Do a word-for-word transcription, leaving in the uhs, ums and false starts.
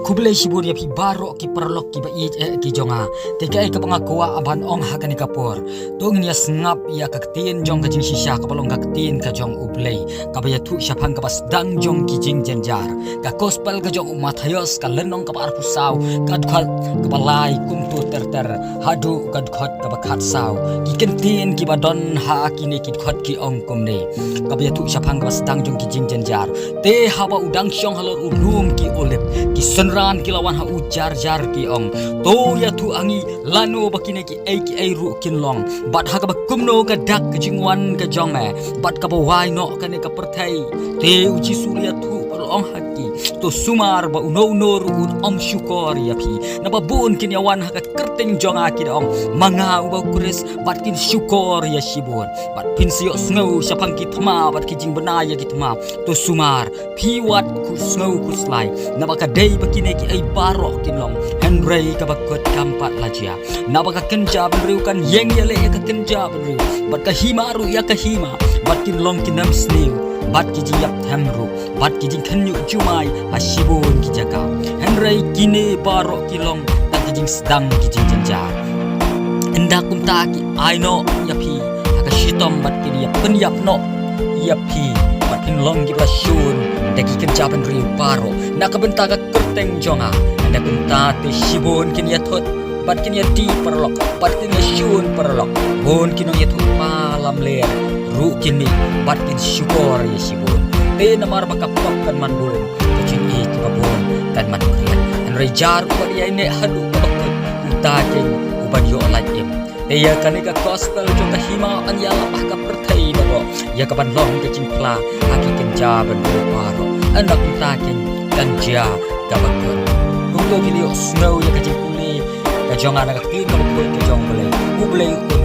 Khublei shibun ïa phi baroh ki paralok kiba ïeit eh ki jong nga. Te kaei kaba nga kwah ban ong ha kane ka por, to ngin ïa sngap ïa ka ktien jong ka jingshisha kaba long ka ktien ka jong U Blei, kaba ïathuh shaphang kaba sdang jong ki jingjynjar. Ka gospel ka jong u Mathaios, ka lynnong kaba arphew saw, ka dkhot kaba lai kumto ter ter haduh ka dkhot kaba khatsaw. Ki kyntien kiba don ha kine ki dkhot ki ong kumne, kaba ïathuh shaphang kaba sdang jong ki jingjynjar. Te haba u dang shong halor u lum ki Olib, ki synran ki la wan ha u jar jar ki ong, to ïathuh ha ngi lano ba kine kiei kiei ruh kin long, bad ha kaba kumno ka dak ka jingwan ka jong me, bad kaba wai noh kane ka pyrthei. Te u Jisu u la ïathuh bad u la ong ha ki, to sumar ba uno uno ruh un ym shukor ïa phi, naba bun kin ïa wan ha ka kyrteng jong nga ki da ong, ma nga uba u Khrist, bad kin shukor ïa shibun. Bad phin sa ïohsngew shaphang ki thma bad ki jingbna ïa ki thma. To sumar, phi wat khuslai, naba ka dei ba kine kiei baroh kin long, hynrei kaba kut kam pat la jia. Naba ka kynja bynriew kan ïeng ïaleh ïa ka kynja bynriew, bad ka hima ruh ïa ka hima, bad kin long ki nemsniew, bad ki jingïap them ruh, bad ki jingkhynñiuh jumai ha shibun ki jaka. Hynrei kine baroh ki long tang ki jingsdang ki jingjynjar. Ynda kumta ki ai noh ïa phi ha ka shitom bad kin ïa pynïap noh ïa phi, bad phin long kiba la shun da ki kynja bynriew baroh na ka bynta ka kyrteng jong nga. Ynda kumta te shibun kin ïa thut bad kin ïa die paralok bad kin ïa shun paralok. Bun ki nongïathuhpaw lamler ruh kin mih bad kin shukor ïa shibun. Te namar ba ka pop kan man bun, ka jingïeit kaba bun kan man khriat. Hynrei jar uba ïaineh haduh kaba kut, uta keiñ uban ïoh lait im. Te ïa kane ka gospel jong ka hima yn ïalap ha ka pyrthei baroh, ïa kaban long ka jingphla ha ki kynja bynriew baroh. Ynda kumta keiñ kan jia kaba kut. Kumto ngin ïohsngew ïa ka jingpule ka jong nga na ka ktien kaba kut ka jong U Blei. U Blei un